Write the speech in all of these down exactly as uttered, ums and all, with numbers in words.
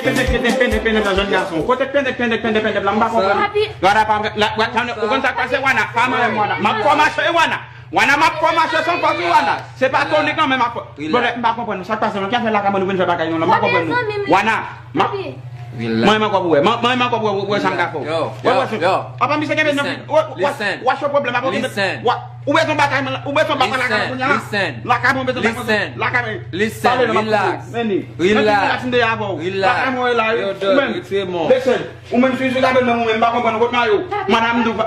Pendek, pendek, pendek, pendek nan jèn gason. Kote pendek, pendek, pendek, pendek la, m pa konprann. Papi. Gada pa, la, la, ou konn sa k pase, Wana? Pa manyen m, Wana. M ap kòmanse, Wana. Wana, m ap kòmanse san fòs, Wana. Se pa tonik non, men m ap. Bon, m pa konprann nou. Sa k pase, nou? Ki afè lakay mwen, nou vin fè bagay nou la? M pa konprann nou. Wana, m ap. Manyen m ankò pou wè. Man-, manyen m ankò pou wè, pou wè sa m ka fè w. Yo, wè, yo, wè, yo. Apa misye kenbe nan. Listen, listen. Wè, wè, wè, pwoblèm, apa w kenbe. Listen. Wè, ou bezwen batay, man, ou bezwen batay lakay mwen kounye a la. Listen. Lakay mwen bezwen lakay mwen. Listen. Lakay mwen. Listen, relax. Relax. Relax. Relax. Yo, dog, retire men w. Listen. Ou menm si sou tabèl menm ou menm, m pa konprann ou kot mayo. Madanm dou pa.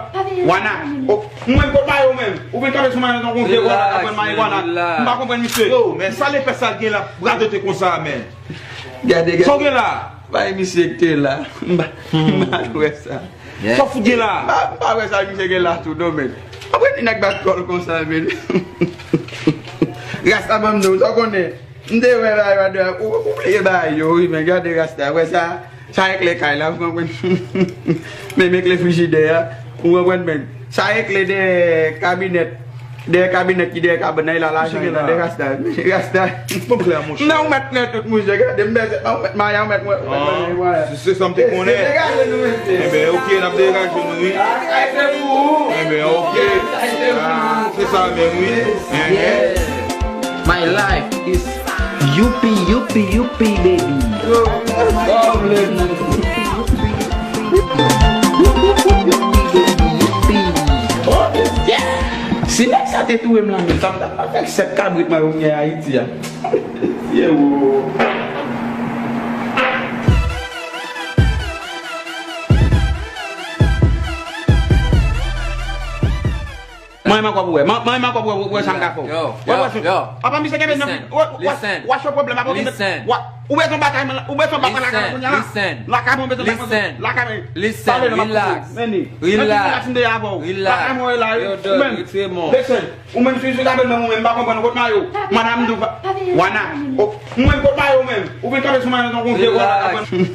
Wana. Ou menm kot mayo ou menm. Ou vin kanpe sou mayo nan yon vye gwa la, konprann mayo Wana. M pa konprann misye. Yo, men sa lepès sa gen la, radote konsa, men. Gade, gade. Sa w gen la? Bay misye ki te la. M pa, m pa wè sa. Sa w fout gen la? M pa, m pa wè sa misye gen la tou, non, men. Apre, li nèg bat kò l konsa, men. Rasta ban m di w, sa w konnen. M te wè bagay yo, ou, ou bliye bagay yo, wi, men gade Rasta, wè sa, sa e kle kay la, ou konprann? Men, men kle frijidè a, ou konprann, men. Sa e kle dèyè kabinèt, dèyè kabinèt ki dèyè kabann nan, e la lajan ye nan de Rasta, men Rasta. Bon, klè, monchè. Non, ou mèt kle tout, monchè, gade, m bèze, ou mèt maya, ou mèt mwen, ou mèt mwen, mwen. Se, se sa m te konnen. Ebyen, oke, n ap degaje nou, wi. Ebyen, oke. Ah, se sa menm, wi. Enhen. My life is youpi, youpi, youpi, baby. Si nèg sa te touye m la, men sa m t ap fè sèt kabrit mwen pou m gen Ayiti a. Ye wo. Manyen m ankò pou wè. Man-, manyen m ankò pou wè, pou wè sa m ka fè w. Yo, wè, yo, wè, yo. Apa misye kenbe nan. Listen, wè, wè, listen. Wè, wè, pwoblèm, apa w kenbe. Listen. Wè, ou bezwen batay, man, ou bezwen batay lakay mwen kounye a la. Listen. Lakay mwen bezwen lakay mwen. Listen. Lakay mwen. Listen, relax. Relax. Relax. Relax. Yo, dog, retire men w. Listen. Ou menm si sou tabèl menm ou menm, m pa konprann ou kot mayo. Madanm dou pa. Wana. Ou menm kot mayo ou menm. Ou vin kanpe sou mayo nan yon vye gwa la, konprann.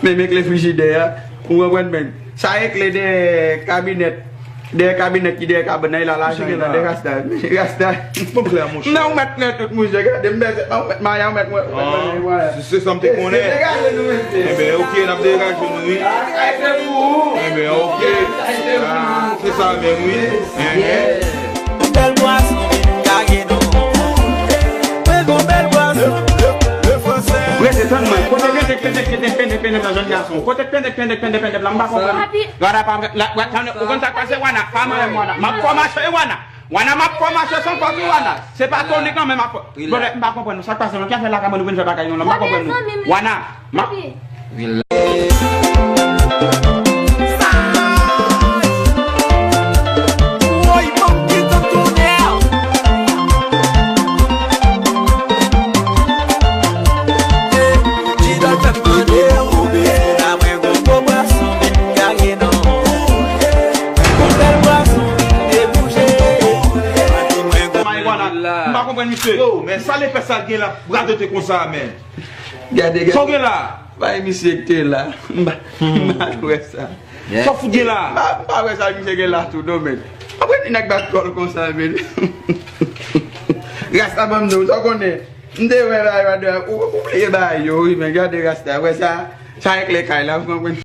Men, men kle frijidè a. Ou konprann, men. Sa e kle dèyè kabinèt. Dèyè kabinèt ki dèyè kabann nan, e la lajan ye nan de Rasta. Rasta. Bon, klè, monchè. Non, ou mèt kle tout, monchè. Gade, m bèze, ou mèt maya, ou mèt mwen. Se, se sa m te konnen. Ebyen, oke, n ap degaje nou, wi. Ebyen, oke. Ah, se sa menm, wi. Enhen. Bèl pwason vin kage non. Mwen gon bèl pwason. Rete tann mwen. Kote pendek, pendek, pendek, pendek, pendek nan jèn gason? Kote pendek, pendek, pendek, pendek la? M pa konprann. Gada pa, la, ou konn sa k pase, Wana? Pa manyen m, Wana. M ap kòmanse, Wana. Wana, m ap kòmanse san fòs, Wana. Se pa tonik non, men m ap. Bon, m pa konprann nou. Sa k pase, nou? Ki afè lakay mwen, nou vin fè bagay nou la? M pa konprann nou. Wana, m ap. Woy, banm ti tan tonè. Ti dòk fè m mande w, la mwen gon gwo pwason vin kage non. Gon bèl pwason vin debouje. Mwen gon. M pa konprann misye. Yo, men sa lepès sa gen la, radote konsa, men. Gade, gade. Sa w gen la? Bay misye ki te la. M pa, m pa wè sa. Sa w fout gen la? M pa, m pa wè sa misye gen la tou, non, men. Apre, li nèg bat kò l konsa, men. Rasta ban m di w, sa w konnen. M te wè bagay yo, ou, ou bliye bagay yo, wi, men gade Rasta, wè sa, sa e kle kay la, ou konprann.